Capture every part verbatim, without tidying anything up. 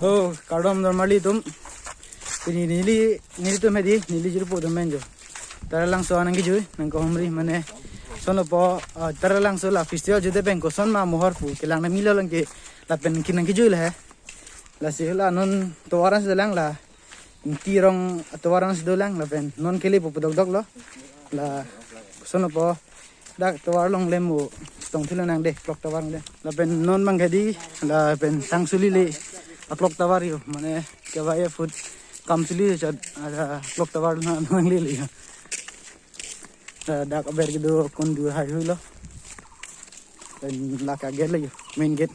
Oh, kardom don marli atum. Pini neli, nelitum hedi, neli jirpo atum pen jo Taralangso nangkejui, nangkehumri mane. Sonopo, ah, Taralangso la festival jute pen koson ma mohor pu kelang nangmilo lang ke lapen ke nangkejui la he. Lasi la non tovar an si dolang la. Ingti arong atovar an si dolang lapen non kelepo pu dokdok lo. La sonopo dak tovar along le mo chetongthu lonang de, clock tovar le. Lapen non abang ke di, lapen thangsuli le a clock tovar yo, mane K Y F ahut kam suli chat, ada clock tovar na nang le le yo. La dak aber kedo kondu haihui lo. Lapen la ke gate le yo, main gate.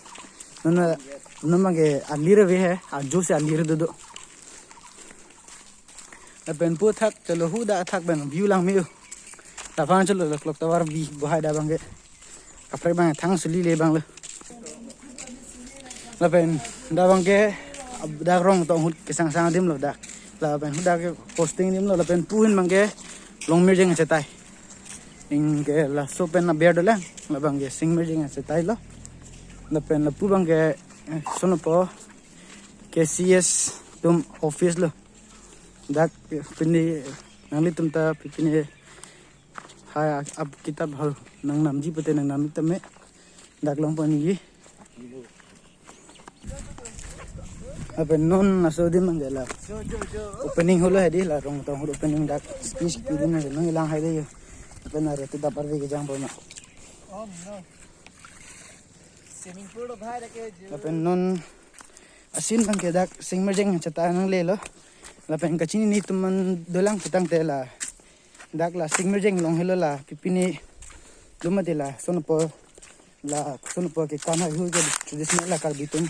Non, non abang ke alir ave he, ajo si alir dodo. Lapen pu thak chalo hu dak thak pen view lang me yo. Laphan chalo la clock tovar bi bohai dak abang ke. Kaprek abang thangsuli le abang le. Lapen dak abang ke ab-, dak rong tong ahut kesangsang adim lo dak. Lapen hu dak ke posting adim lo, lapen pu ahin abang ke Longmirjeng achetai. Anke laso pen aber dolang, la abang ke Singmirjeng achetai lo. Lapen lapu abang ke, eh, sonopo K C S atum office lo. Dak, eh, pini nanglitum ta pini hai ap kitab hal nangnamji pute nangnam tame. Dak longpo neli. Lapen non laso adim abang ke la opening holo hedi, la rong tong holo opening dak speech pi adim abang ke non lang hai de yo. Lapen are tu dapar de kejang po ma. Lapen non asin abang ke dak Singmirjeng achetai nanglelo. Lapen kachinine atum man dolang pu tangte la dak la Singmirjeng along helo la pipine do mati la sonopo la sonopo kekan haihui ke traditional la Karbi atum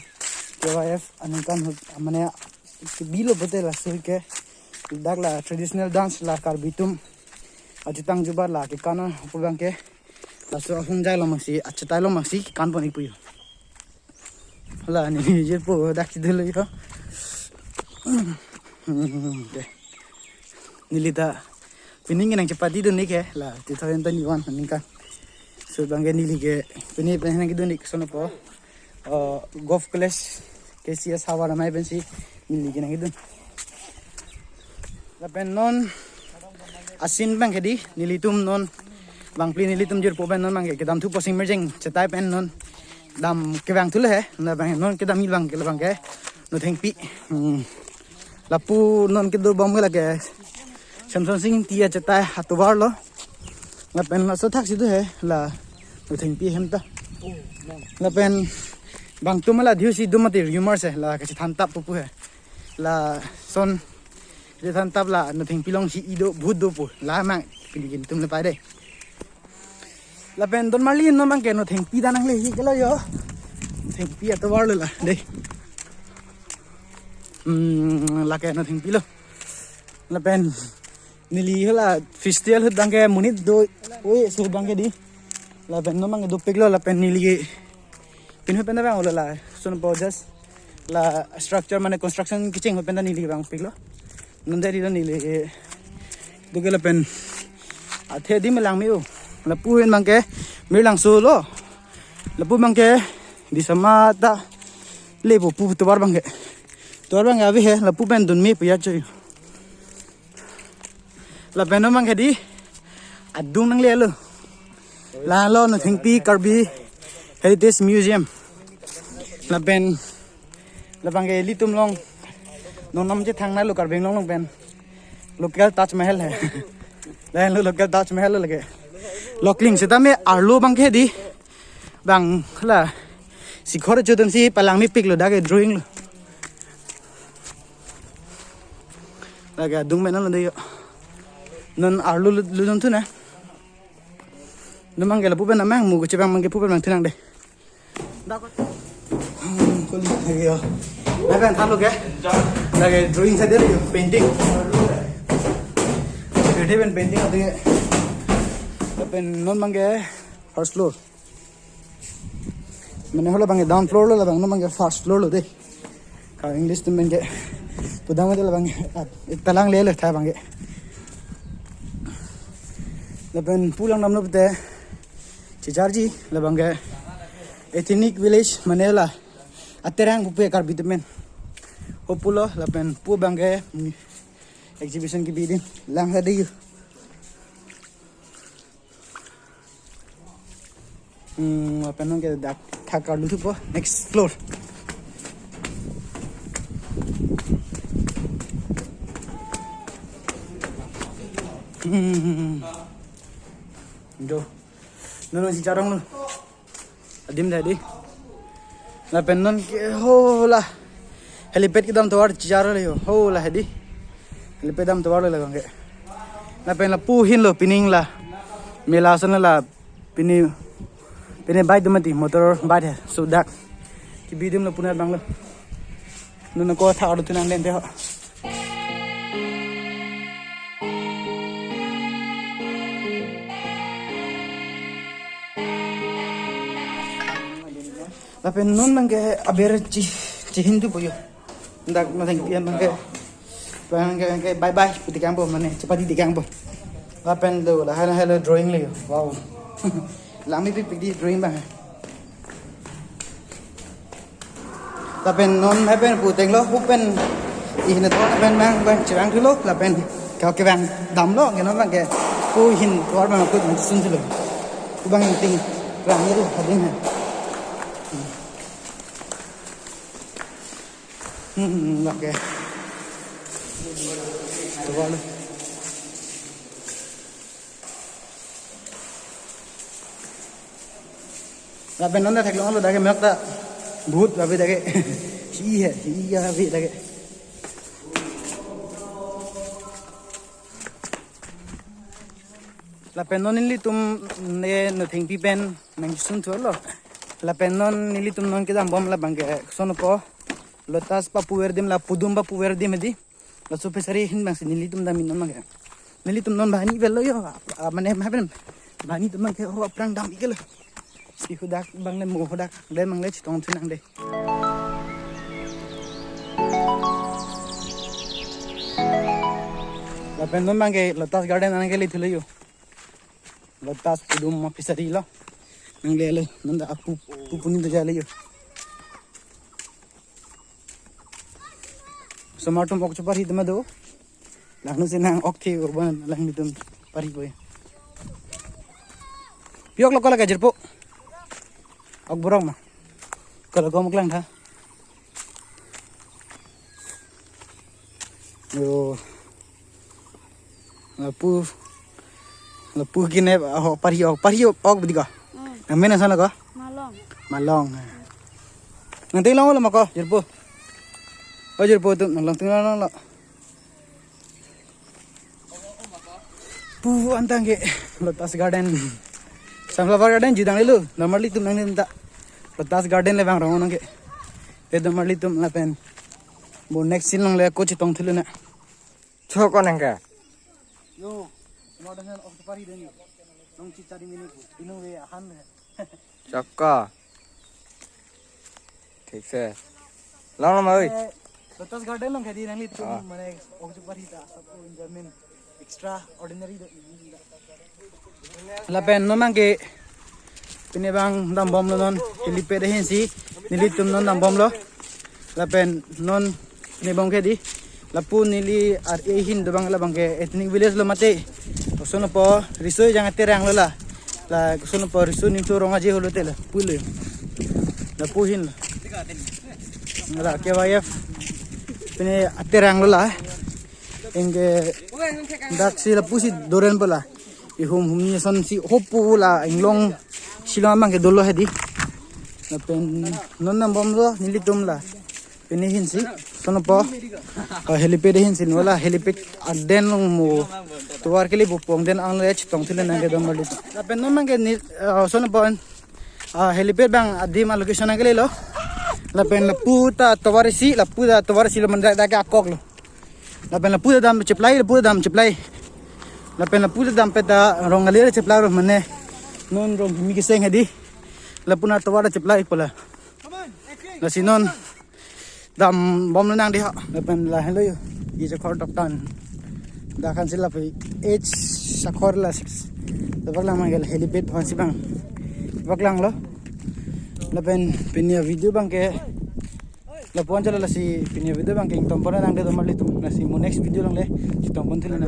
K Y F aningkan ahut mane kebilo pute laso ke dak la traditional dance la Karbi atum ajutang jubat la kekan pu abang ke laso ahung jai lo masi achetai lo masi kekan pon ik pu yo. La neli jirpo dak si dolo yo. Hmm, okay. Neli ta pining ke nangchepati dun ik ke la two thousand twenty-one aningkan. So abang ke neli ke pini pen nangkedun ik sonopo, uh, Govt College K C S havar amei pensi neli ke nangkedun. Lapen non asin abang ke di nelitum non bangphli nelitum jirpo pen non abang ke kedam thupo Singmirjeng achetai pen non dam kevang thu le he, la abang non kedam abang ke la abang ke Nothengpi. Hmm. Lapu non kedo bom ke la ke Semsonsing Ingti achetai atovar lo. Lapen laso thak si do he la Nothengpi ahem ta. Lapen bang atum la dhiu si do mati rumor se la kachethan tap pu pu he. Lason kachethan tap la Nothengpi along si ido bhut do pu. La mang pini kin tum le pai de. Lapen don marli non abang ke Nothengpi ta nangle hi ke lo yo. Nothengpi atovar lo la de. Hmm, la ke Nothengpi lo. Lapen neli hala festival ahut abang ke monit do oi so abang ke di. Lapen non abang ke dopik lo lapen neli ke pini ahut pen abang lo la sonopo just la structure mane construction kecheng ahut pen ta neli abang pik lo. Non dari lo neli ke do ke lapen athe di melang me yo. Lapu ahin abang ke Mirlangso lo. Lapu abang ke di sama ta lepo pu tovar abang ke. Tovar abang ke ave he lapu pen dun me pu ya choi. Lapen non abang ke di adung nanglelo. La lo Nothengpi Karbi Heritage Museum. Lapen la abang ke ilitum along non nam chethang na lo Karbi Anglong along pen local Taj Mahal he. La lo local Taj Mahal lo lake. Lokling seta me arlo abang ke di bang la sikhor chodon si palang mepik lo dak ke drawing lo. Lake adung me non lo de yo. Non arlo lu, lu non thu na. Non abang ke lapu pen amang mu ko chebang abang ke pu pen abang thu nang de. Dak ko. Hmm, ko li thek yo. Dak kan thalo ke. Lake drawing sa de yo, painting. Painting, painting ate. Lapen non abang ke first floor. Mane hala abang ke down floor lo, la abang non abang ke first floor lo de. Ka English atum pen ke pudam de la abang ke, ah, talang le le tha abang ke. Lapen pulang dam lo pute checharji la abang ke ethnic village mane la aterang kupe Karbi atum pen. Pulo lapen pu abangke, hmm, exhibition kebi adim lang tha dei. Hmm, lapen non ke dak thak karlu thupo next floor. Hmm. Jo. Non non si charong lo. Adim tha dei. Lapen non ke ho la. Helipad kedam tovar charo le ho. Ho la dei. Helipad dam tovar le abangke. Lapen lapu ahin lo pining la. Mela ason la pini, pini bike do mati, motor bike hai. So dak kebi adim lo puna abang lo. Non ko thak arlu thu nangdente ho. Lapen non abangke aber chi, chihin thupo jo. Dak nathengpi abangke, abangke, abangke bye bye pu tekangpo mane chepadi tekangpo. Lapen do lahai lahai lo drawing le jo. Wow. Langmepik pik dei drawing abang. Lapen non hai pen pu tenglo, hu pen ihin athon pen abang, abang chevang thulo, lapen kevang damlo, ke non abangke pu ahin tovar abang pu abang sun thulo. Pu abang ting rang lo, adim hai. Hmm, hmm, hmm, okay. Tovar lo. Lapen non ta theklong lo dak ke mek ta bhut ave dak ke. Hi hai, hi ave dak ke. Lapen non nelitum ne nathengpi pen nangsun thulo. Lapen non nelitum non kedam bom la abangke koson po. Lotus papuver adim la pudum papuver adim dei. Laso fishery ahin abangsi nelitum dam non abangke. Nelitum non banghini avelo jo. Ah, mane mapen banghini atum abangke ho aphrang dam iklo. Si hadak abang le mo hadak le abang le chetong thu nang dei. Lapen non abangke Lotus Garden nangkele thulo jo. Lotus pudum ma fishery lo. Nanglelo non dak apu pu puni do jale jo. Osomar atum ok cheparhi atum do. Langno si nang ok the urban lang atum parhi po. Pi ok lo ko la ke jirpo. Ok borok ma. Ko la ko muklang tha. Jo. Lapu, lapu kene ho parhi ok, parhi ok bidi ko. Hmm. Nang men ason lo ko? Malong. Malong. Nangte longlo ma ko, jirpo. O jirpo atum nang longthu longlo. Pu an abangke Lotus Garden. Sunflower Garden judang lelo. Normally atum nangning ta Lotus Garden le vang rong nangke. Te normally atum lapen. Bo next scene along le ko chetong thulo na. Cho ko nangke. Jo, mo dengan ok cheparhi dei. Nong chichari mini ko. Inu ve ahan le. Cho ko. Thik se. Long long oi. Eh, Lotus Garden along ke dei nanglitum, ah, mane ok cheparhi ta sab enjoyment extraordinary do. Lapen non abangke pini abang dam bomlo non helipad ahin si nelitum non dam bomlo. Lapen non ne abangke dei lapu neli ar ahin do abang la abangke ethnic village lo mate. Koson po riso ejang aterang lo la. La koson po riso ningtu rong aje holo te la pulo. Lapu ahin lo. La K Y F pini aterang lo la. Anke daksi lapusi doren po la. Ihum humni ason si hopu la inglong silong abangke dolo hedi. Lapen non dam bomlo nelitum la. Pini ahin si. Koson po. Ah, helipad ahin si non la helipad aden along mo. Tovar kele bupong den ang le chetong thulo nangke dam bomlo. Lapen non abangke ni, ah, koson po. Ah, helipad abang adim a location nangkelelo. Lapen lapu ta tovar isi, lapu ta tovar isi lo mane dak ke akok lo. Lapen lapu ta dam cheplai, lapu ta dam cheplai. Lapen lapu ta dam peta rong alir cheplai lo mane. Non rong kimi keseng hedi. Lapu na tovar cheplai po la. Lasi non dam bomlo nang dei ha. Lapen lahelo jo. Isi khor doktan. Dak an si lapu H Sakhor la six. Labak lang abangke helipad aphan si abang. Labak langlo. Lapen pini avideo abangke Lapu-an chalo, lasi pini video abang ke ingtompon nangdet amat ilitum, lasi mo next video along le chetongpon thulena.